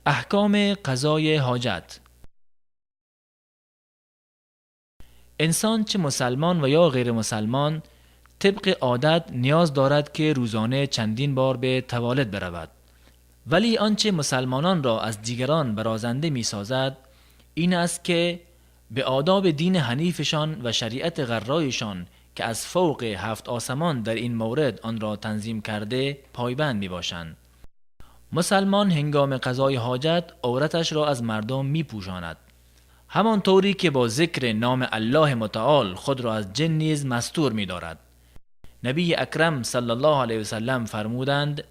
احکام قضای حاجت. انسان چه مسلمان و یا غیر مسلمان طبق عادت نیاز دارد که روزانه چندین بار به توالت برود، ولی آنچه مسلمانان را از دیگران برازنده می سازد این است که به آداب دین حنیفشان و شریعت غرایشان که از فوق هفت آسمان در این مورد آن را تنظیم کرده پایبند می باشند. مسلمان هنگام قضای حاجت عورتش را از مردم می پوشاند، همانطوری که با ذکر نام الله متعال خود را از جن نیز مستور می دارد. نبی اکرم صلی الله علیه وسلم فرمودند: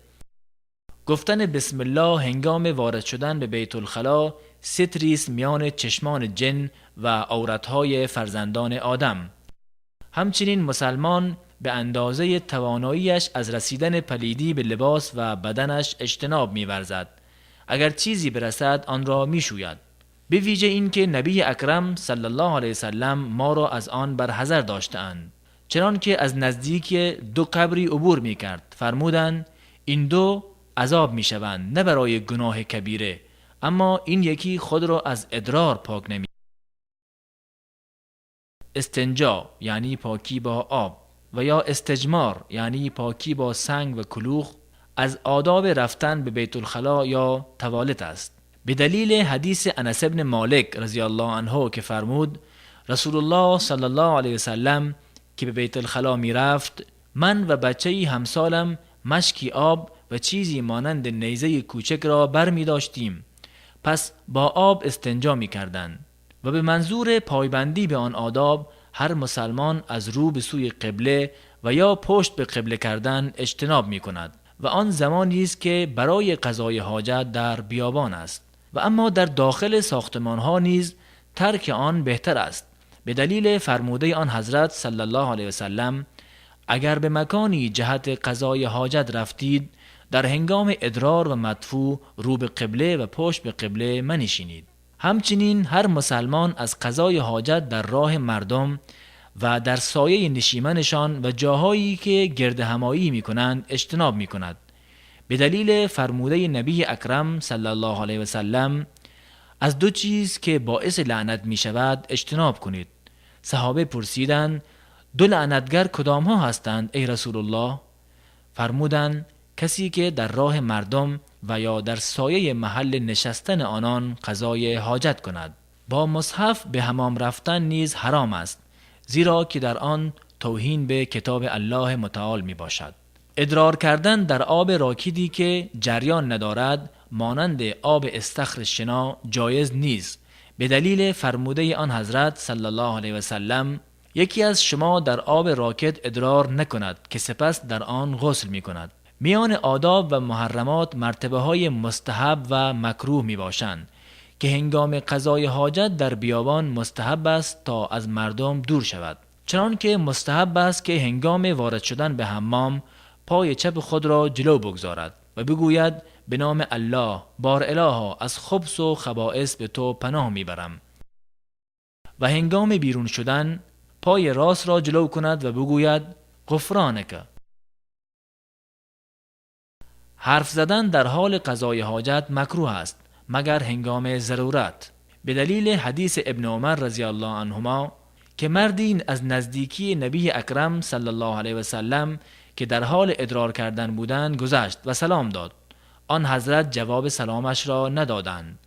گفتن بسم الله هنگام وارد شدن به بیت الخلا ستری است میان چشمان جن و عورتهای فرزندان آدم. همچنین مسلمان به اندازه تواناییش از رسیدن پلیدی به لباس و بدنش اجتناب می‌ورزد. اگر چیزی برسد آن را می‌شوید، به ویژه اینکه نبی اکرم صلی الله علیه وسلم ما را از آن برحذر داشته‌اند. چنان که از نزدیک دو قبری عبور می‌کرد فرمودند: این دو عذاب می‌شوند، نه برای گناه کبیره، اما این یکی خود را از ادرار پاک نمی. استنجا یعنی پاکی با آب و یا استجمار یعنی پاکی با سنگ و کلوخ از آداب رفتن به بیت الخلا یا توالت است. به دلیل حدیث انس بن مالک رضی الله عنه که فرمود: رسول الله صلی الله علیه وسلم که به بیت الخلا می رفت، من و بچه‌ای همسالم مشکی آب و چیزی مانند نیزه کوچک را بر می داشتیم، پس با آب استنجا می کردند. و به منظور پایبندی به آن آداب هر مسلمان از رو به سوی قبله و یا پشت به قبله کردن اجتناب می کند و آن زمانی است که برای قضای حاجت در بیابان است. و اما در داخل ساختمان ها نیز ترک آن بهتر است، به دلیل فرموده آن حضرت صلی الله علیه وسلم: اگر به مکانی جهت قضای حاجت رفتید، در هنگام ادرار و مدفوع رو به قبله و پشت به قبله منشینید. همچنین هر مسلمان از قضای حاجت در راه مردم و در سایه نشیمنشان و جاهایی که گرد همایی می کنند اجتناب می کند، به دلیل فرموده نبی اکرم صلی الله علیه وسلم: از دو چیز که باعث لعنت می شود اجتناب کنید. صحابه پرسیدند: دو لعنتگر کدام ها هستند ای رسول الله؟ فرمودند: کسی که در راه مردم و یا در سایه محل نشستن آنان قضای حاجت کند. با مصحف به حمام رفتن نیز حرام است، زیرا که در آن توهین به کتاب الله متعال می باشد. ادرار کردن در آب راکدی که جریان ندارد مانند آب استخر شنا جایز نیست، به دلیل فرموده آن حضرت صلی الله علیه وسلم: یکی از شما در آب راکد ادرار نکند که سپس در آن غسل می کند. میان آداب و محرمات مرتبه های مستحب و مکروه می باشند که هنگام قضای حاجت در بیابان مستحب است تا از مردم دور شود، چنان که مستحب است که هنگام وارد شدن به حمام پای چپ خود را جلو بگذارد و بگوید: به نام الله، بار الها، از خبث و خبائث به تو پناه میبرم. و هنگام بیرون شدن پای راست را جلو کند و بگوید: غفرانک. حرف زدن در حال قضای حاجت مکروه است مگر هنگام ضرورت، به دلیل حدیث ابن عمر رضی الله عنهما که مردی از نزدیکی نبی اکرم صلی الله علیه وسلم که در حال ادرار کردن بودند گذشت و سلام داد. آن حضرت جواب سلامش را ندادند.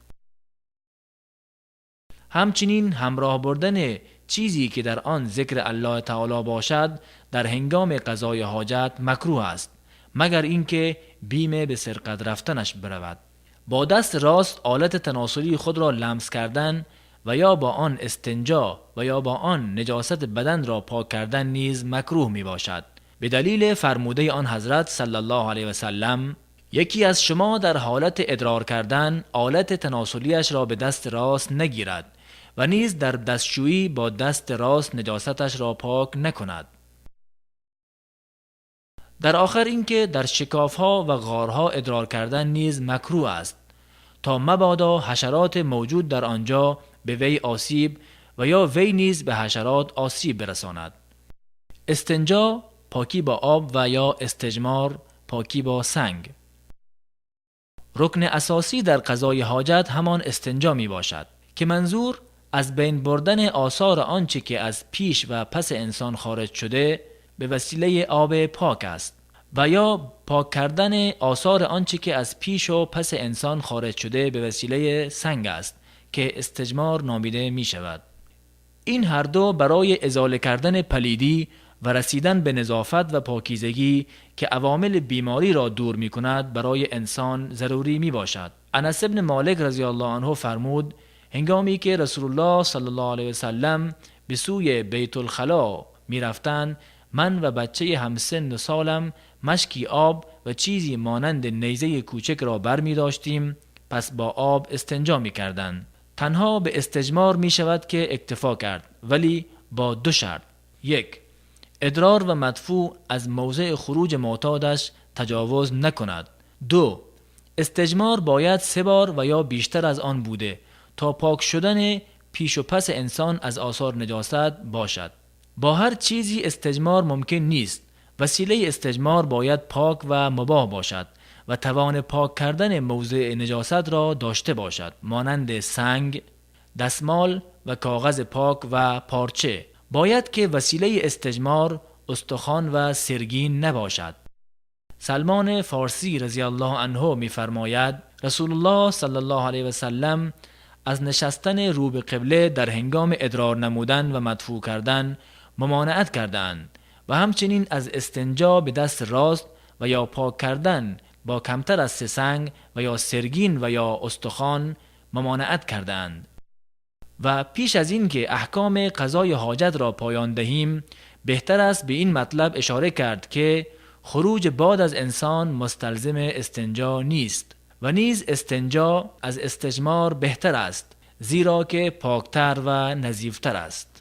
همچنین همراه بردن چیزی که در آن ذکر الله تعالی باشد در هنگام قضای حاجت مکروه است، مگر اینکه بیم به سرقت رفتنش برود. با دست راست آلت تناسلی خود را لمس کردن و یا با آن استنجا و یا با آن نجاست بدن را پاک کردن نیز مکروه می باشد، به دلیل فرموده آن حضرت صلی الله علیه وسلم: یکی از شما در حالت ادرار کردن آلت تناسلیش را به دست راست نگیرد و نیز در دستشویی با دست راست نجاستش را پاک نکند. در آخر اینکه در شکافها و غارها ادرار کردن نیز مکروه است تا مبادا حشرات موجود در آنجا به وی آسیب و یا وی نیز به حشرات آسیب برساند. استنجا پاکی با آب و یا استجمار پاکی با سنگ. رکن اساسی در قضای حاجت همان استنجا می باشد که منظور از بین بردن آثار آنچه که از پیش و پس انسان خارج شده به وسیله آب پاک است و یا پاک کردن آثار آنچه که از پیش و پس انسان خارج شده به وسیله سنگ است که استجمار نامیده می شود. این هر دو برای ازاله کردن پلیدی و رسیدن به نظافت و پاکیزگی که عوامل بیماری را دور می کند برای انسان ضروری می باشد. انس ابن مالک رضی الله عنه فرمود: هنگامی که رسول الله صلی الله علیه وسلم به سوی بیت الخلا می رفتند، من و بچه همسن و سالم مشکی آب و چیزی مانند نیزه کوچک را بر می داشتیم، پس با آب استنجا می کردند. تنها به استجمار می شود که اکتفا کرد، ولی با دو شرط: 1. ادرار و مدفوع از موضع خروج معتادش تجاوز نکند. 2. استجمار باید 3 بار و یا بیشتر از آن بوده تا پاک شدن پیش و پس انسان از آثار نجاست باشد. با هر چیزی استجمار ممکن نیست. وسیله استجمار باید پاک و مباح باشد و توان پاک کردن موضع نجاست را داشته باشد، مانند سنگ، دستمال و کاغذ پاک و پارچه. باید که وسیله استجمار استخوان و سرگین نباشد. سلمان فارسی رضی الله عنه می‌فرماید: رسول الله صلی الله علیه و سلم از نشستن رو به قبله در هنگام ادرار نمودن و مدفوع کردن ممانعت کردند و همچنین از استنجا به دست راست و یا پاک کردن با کمتر از 3 سنگ و یا سرگین و یا استخوان ممانعت کردند. و پیش از این که احکام قضای حاجت را پایان دهیم، بهتر است به این مطلب اشاره کرد که خروج باد از انسان مستلزم استنجا نیست و نیز استنجا از استجمار بهتر است، زیرا که پاکتر و نظیفتر است.